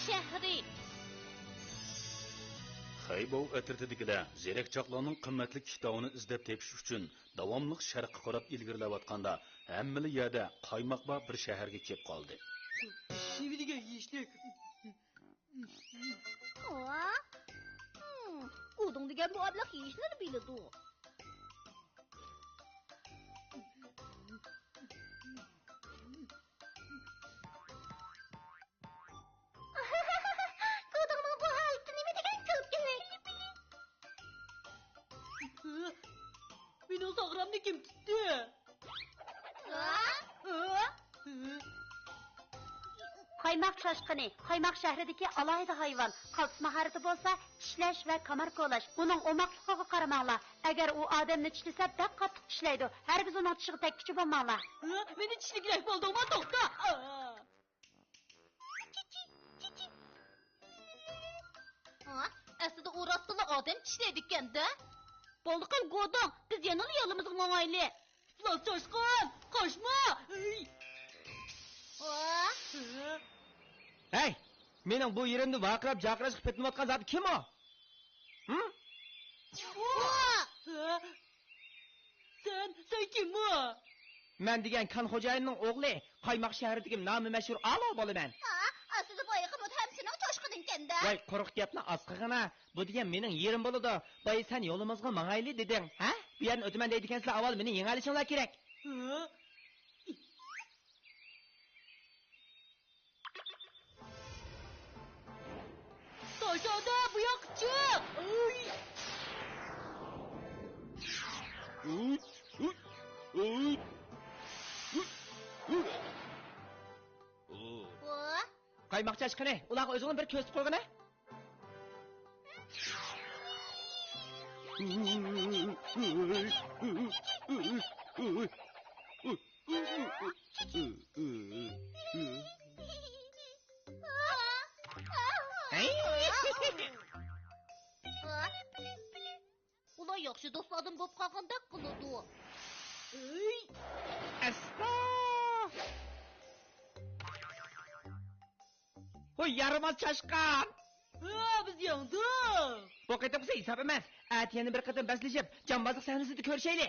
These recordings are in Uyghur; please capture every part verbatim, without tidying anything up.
شەھىرى. خەيباۋ ئەترىتىدىكىلەر زېرەك چاقلارنىڭ قىممەتلىك كىتابىنى ئىزدەپ تېپىش ئۈچۈن داۋاملىق شەرققە قاراپ ئىلگىرىلەۋاتقاندا، ھەممىلا يەردە قايماق بار بىر شەھەرگە كېلىپ قالدى. نېمە دېگەن يېيىشلىك؟ ۋا؟ گۇدۇڭ دېگەن بۇ ئابلەق يېيىشلەرنى بىلىدۇ. گۇدۇڭنىڭ بۇ ھالىتى نېمە دېگەن كۈلكىلىك! مېنىڭ ساغرامنى كىم تۇتتى؟ قايماق چاشقىنى، قايماق شەھىرىدىكى ئالاھىدە ھايۋان. قالتىس ماھارىتى بولسا چىشلەش ۋە كامار كولاش. ئۇنىڭ ئوماقلىقىغا قارىماڭلار. ئەگەر ئۇ ئادەمنى چىشلىسە، بەك قاتتىق چىشلەيدۇ. ھەرگىز ئۇنىڭ چىشىغا تەگكۈچى بولماڭلار. مېنى چىشلىگۈدەك بولدۇڭما؟ توختا! ھا؟ ئەسلىدە ئۇ راستتىنلا ئادەم چىشلەيدىكەن-دە. بولدى قىل، گۇدۇڭ، بىز يەنىلا يولىمىزغا ماڭايلى. ئىپلاس چاشقان، قاچما! ھەي! ھەي! مېنىڭ بۇ يېرىمدە ۋارقىراپ-جارقىراشقا پېتىنىۋاتقان زادى كىم ئۇ؟ ھىم؟ ھە؟ سەن، سەن كىم ئۇ؟ مەن دېگەن كان خوجايىننىڭ ئوغلى، قايماق شەھىرىدىكى نامى مەشھۇر ئالۇ بولىمەن. ھا، ئەسلىدە بايىقى مۇتھەم سېنىڭ چاشقىنىڭكەن-دە. ۋاي، قۇرۇق گەپنى ئاز قىلغىنا. بۇ دېگەن مېنىڭ يېرىم بولىدۇ. بايا سەن يولىمىزغا ماڭايلى دېدىڭ، ھە؟ بۇ يەردىن ئۆتىمەن دەيدىكەنسىلەر، ئاۋۋال مېنى يېڭەلىشىڭلار كېرەك. ھە؟ تاشادا بۇ ياققا چىق! ئۇي! قايماق چاشقىنى، ئۇلارغا ئۆزۈڭنى بىر كۆرسىتىپ قويغىنە. ئۇلار ياخشى دوستلاردىن بولۇپ قالغاندەك قىلىدۇ. ئەستا! ھوي، يارىماس چاشقان! ھە، بىز يەڭدۇق! بۇ قېتىمقىسى ھېساب ئەمەس. ئەتە يەنە بىر قېتىم بەسلىشىپ، جامبازلىق سەھنىسىدە كۆرۈشەيلى.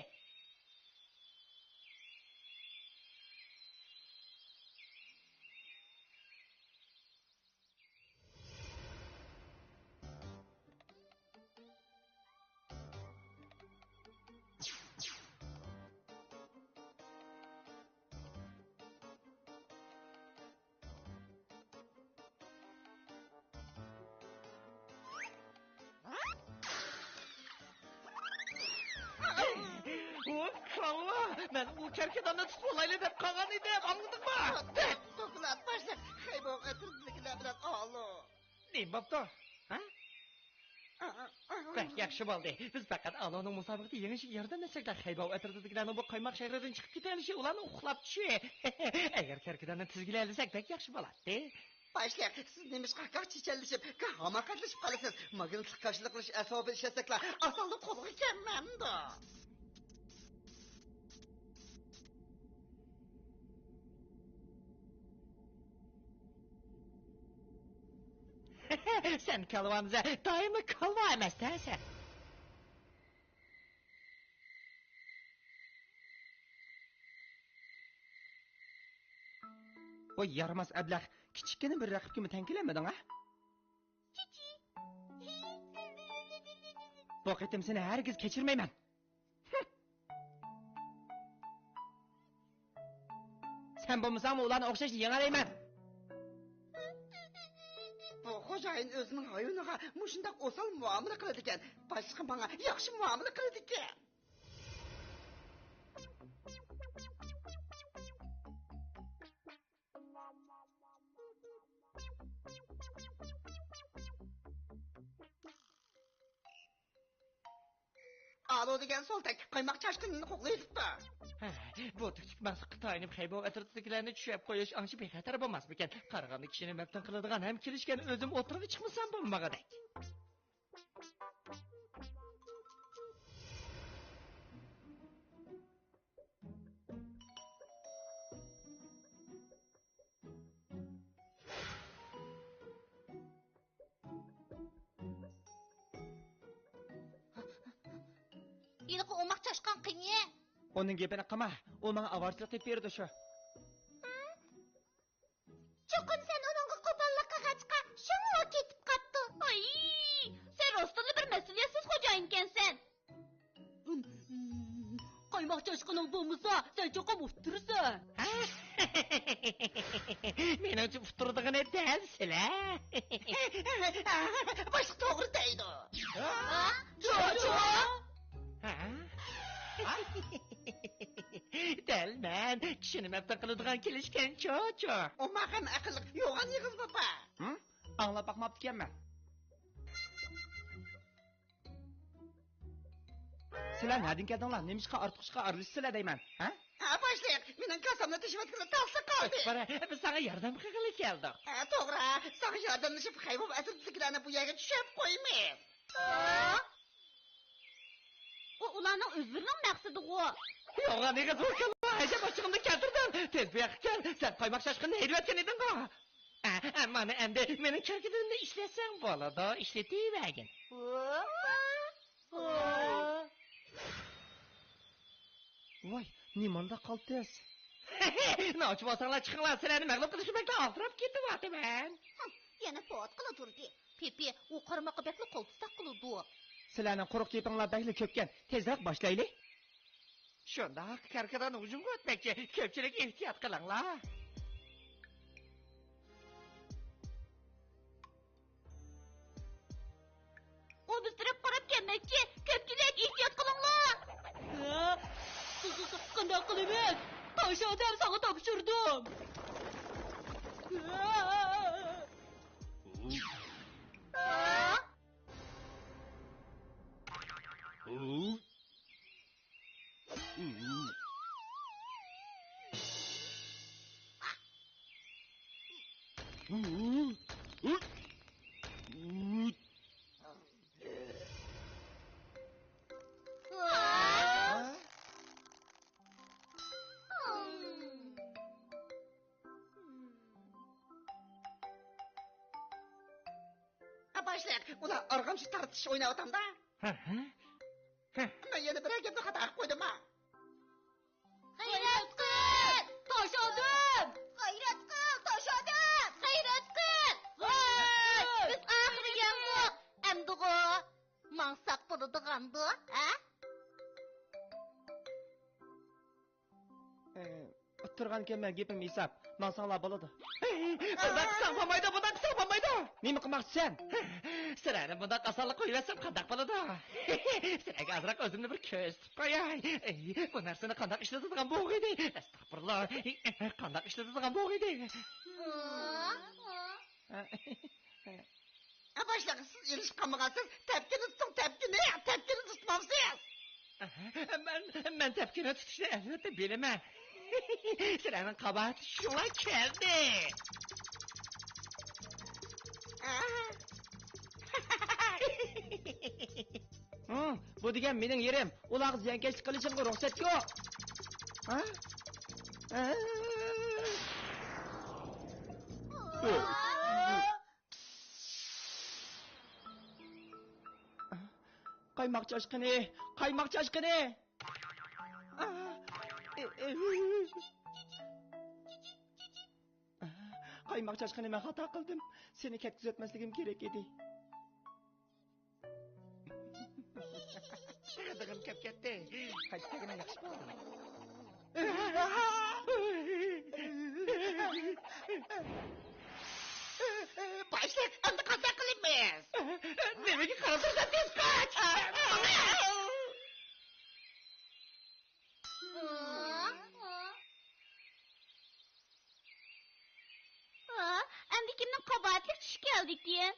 ۋوي كاللا! مەن ئۇ كەركىداننى تۇتۇۋالايلى دەپ قالغان ئىدىم، ئاڭلىدىڭما؟ توختىلا، باشلىق، خەيباۋ ئەترىتىدىكىلەر بىلەن ئالۇ. نېمە بوپتۇ؟ ھە؟ بەك ياخشى بولدى. بىز پەقەت ئالۇنىڭ مۇسابىقىدە يېڭىشىگە ياردەم ئەتسەكلا، خەيباۋ ئەترىتىدىكىلەرنىڭ بۇ قايماق شەھىرىدىن چىقىپ كېتىۋېلىشى ئۇلارنى ئۇخلاپ چۈشى. ئەگەر كەركىداننى تىزگىلەيەلىسەك، بەك ياخشى بولاتتى. باشلىق، سىز نېمىشقا گاھ چېچەنلىشىپ، گاھ ھاماقەتلىشىپ قالىسىز؟ ماگنىتلىق كاشىلىق قىلىش ئەسۋابى ئىشلەتسەكلا، ئاسانلا قولغا كەلمەمدۇ؟ سەن كالۋامزە، دائىملا كالۋا ئەمەستە سەن. ۋاي يارىماس ئەبلەخ، كىچىككىنە بىر رەقىبكىمۇ تەڭ كېلەلمىدىڭ ھە؟ بۇ قېتىم سېنى ھەرگىز كەچۈرمەيمەن. سەن بولمىساڭمۇ ئۇلارنى ئوخشاشلا يېڭەلەيمەن. بۇ خوجايىن ئۆزىنىڭ ھايۋىنىغا مۇشۇنداق ئوسال مۇئامىلە قىلىدىكەن. باشلىقى ماڭا ياخشى مۇئامىلە قىلىدىكەن. ئالۇ دېگەن سولتەك قايماق چاشقىنىنى قوغلىۋېتىپتۇ. ھە، بۇ تۈكتۈك مەخلۇققا تايىنىپ خەيباۋ ئەترىتىدىكىلەرنى چۈشۈرۈپ قويۇش ئانچە بىخەتەر بولماسمىكەن؟ قارىغاندا كىشىنى مەپتۇن قىلىدىغان ھەم كېلىشكەن ئۆزۈم ئوتتۇرىغا چىقمىسام بولمىغۇدەك. ئۇچقان قېنى؟ ئۇنىڭ گېپىنى قىلما، ئۇ ماڭا ئاۋارىچىلىق تېپىپ بېرىدۇ شۇ. چوقۇم سەن ئۇنىڭغا قوپاللىق قىلغاچقا، شۇڭا ئۇ كېتىپ قاپتۇ. ئاي، سەن راستتىنلا بىر مەسئۇلىيەتسىز خوجايىنكەنسەن. قايماق چاشقىنىڭ بولمىسا، سەن چوقۇم ئۇتتۇرىسەن. مېنىڭچە ئۇتتۇرىدىغىنى دەل سىلەر. باشلىق توغرا دەيدۇ. ھە؟ جوجو! ھە؟ دەل مەن چۈشىنىمەپتۇ قىلىدىغان كېلىشكەن چوچۇ. ئۇ ماخەم ئەقىللىق يوغان ئېغىز پاپا. ھە؟ ئاڭلاپ باقماپتىكەنمەن. سىلەر نەدىن كەلدىڭلار؟ نېمىشقا ئارتۇق ئىشقا ئارىلىشىسىلەر دەيمەن، ھە؟ ھە، باشلىق، مېنىڭ كاسامنى تېشىۋەتكىلى تاسلا قالدى. قارا، بىز ساڭا ياردەم قىلغىلى كەلدۇق. ھە، توغرا، ساڭا ياردەملىشىپ خەيبۇپ ئەترىتىدىكىلەرنى بۇ يەرگە چۈشۈرۈپ قويىمىز. ئۇ ئۇلارنىڭ ئۆزلىرىنىڭ مەقسىتىغۇ. يوغان ئېغىز ۋاكاللار، ھەيدەپ ئاچچىقىمنى كەلتۈردۈڭ. تېز بۇياققا كەل، سەن قايماق چاشقىنىنى ھەيدىۋەتكەن ئىدىڭغۇ. ئە، ئە، مانا ئەمدى مېنىڭ كەركىدىنىمنى ئىشلەتسەڭ بولىدۇ، ئىشلىتىۋەرگىن. ۋاي، نېمانداق قالتىس؟ ناچى بولساڭلار چىقىڭلار، سىلەرنى مەغلۇپ قىلىشىم بەكلا ئالدىراپ كېتىۋاتىمەن. ھىم، يەنە پوت قىلىدۇردى. پىپى، ئۇ قارىماققا بەكلا قولتۇستاق قىلىدۇ. سىلەرنىڭ قۇرۇق گېپىڭلار بەكلا كۆپكەن، تېزرەك باشلايلى. شۇنداق، كاركىدان ھۇجۇمغا ئۆتمەكچى، كۆپچىلىك ئېھتىيات قىلىڭلار. ئۇ بىز تەرەپ قاراپ كەلمەكچى، كۆپچىلىك ئېھتىيات قىلىڭلار. ھە؟ ق-، ق-، ق-، قانداق قىلىمىز؟ تاش ئادەم ساڭا تاپشۇردۇم. ھە؟ باشلىق، ئۇلار ئارغامچا تارتىش ئويناۋاتامدا. ھە، ھە. ھە. مەن يەنە بىرەر گەپنى خاتا قىلىپ قويدۇمما؟ غەيرەت قىل، تاش ئادەم! غەيرەت قىل، تاش ئادەم! غەيرەت قىل! ۋاي، بىز ئاخىرى يەڭدۇق. ئەمدىغۇ ماڭساق بولىدىغاندۇ، ھە؟ ئۇتتۇرغانىكەنمەن، گېپىم ھېساب. ماڭساڭلار بولىدۇ. بۇنداق قىلساڭ بولمايدۇ، بۇنداق قىلساڭ بولمايدۇ. نېمە قىلماقچىسەن؟ سىلەرنى بۇنداق ئاسانلا قويۇۋەتسەم قانداق بولىدۇ؟ سىلەرگە ئازراق ئۆزۈمنى بىر كۆرسىتىپ قوياي. ئەي، بۇ نەرسىنى قانداق ئىشلىتىدىغان بولغىيدى؟ ئەستەغپۇرۇللا. قانداق ئىشلىتىدىغان بولغىيدى؟ باشلىق، سىز ئېلىشقا قالمىغانسىز، تەپكىنى تۇتۇڭ، تەپكىنى، تەپكىنى تۇتمامسىز؟ مەن، مەن تەپكىنى تۇتۇشنى ئەلۋەتتە بىلىمەن. سىلەرنىڭ قاباھىتى شۇڭا كەلدى. ھىم، بۇ دېگەن مېنىڭ يېرىم. ئۇلارغا زىيانكەشلىك قىلىشىمغا رۇخسەت يوق. ھە؟ ھە؟ قايماق چاشقىنى! قايماق چاشقىنى! قايماق چاشقىنى، مەن خاتا قىلدىم. سېنى كەتكۈزۈۋەتمەسلىكىم كېرەك ئىدى. چىقىدىغىنىم كەپ كەتتى. قايتىپ كەلگىنىم ياخشى بولدى. باشلىق، ئەمدى قانداق قىلىمىز؟ نېمىگە قاراپ تۇرساڭ، تېز قاچ! ئەمدى كىمنىڭ قاباھەتلىك چۈشى كەلدىكىن؟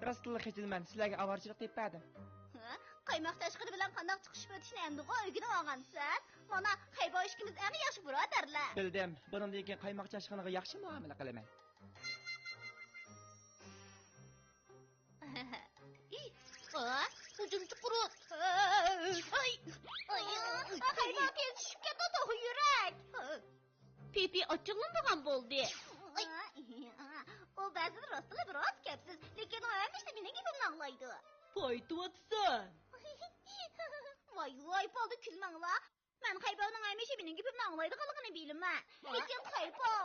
راستتىنلا خىجىلمەن، سىلەرگە ئاۋارىچىلىق تېپىپ بەردىم. ھە؟ قايماق چاشقىنى بىلەن قانداق چىقىشىپ ئۆتۈشنى ئەمدىغۇ ئۆگىنىۋالغانسىز؟ مانا، خەيبا ئىككىمىز ئەڭ ياخشى بۇرادەرلەر. بىلدىم، بۇنىڭدىن كېيىن قايماق چاشقىنىغا ياخشى مۇئامىلە قىلىمەن. ھە؟ ھۇجۇمچى قۇرت. ئاي! ئاي! خەيبا تېز چۈشۈپ كەتتى، توخۇ يۈرەك. پىپى ئاچچىقلىنىدىغان بولدى. ئاي! ئۇ بەزىدە راستلا بىراز كەپسىز، لېكىن ئۇ ھەمىشە مېنىڭ گېپىمنى ئاڭلايدۇ. پايتىۋاتىسەن. ۋاي ۋاي، بالدۇر كۈلمەڭلار. مەن خەيباۋنىڭ ھەمىشە مېنىڭ گېپىمنى ئاڭلايدىغانلىقىنى بىلىمەن. لېكىن خەيباۋ.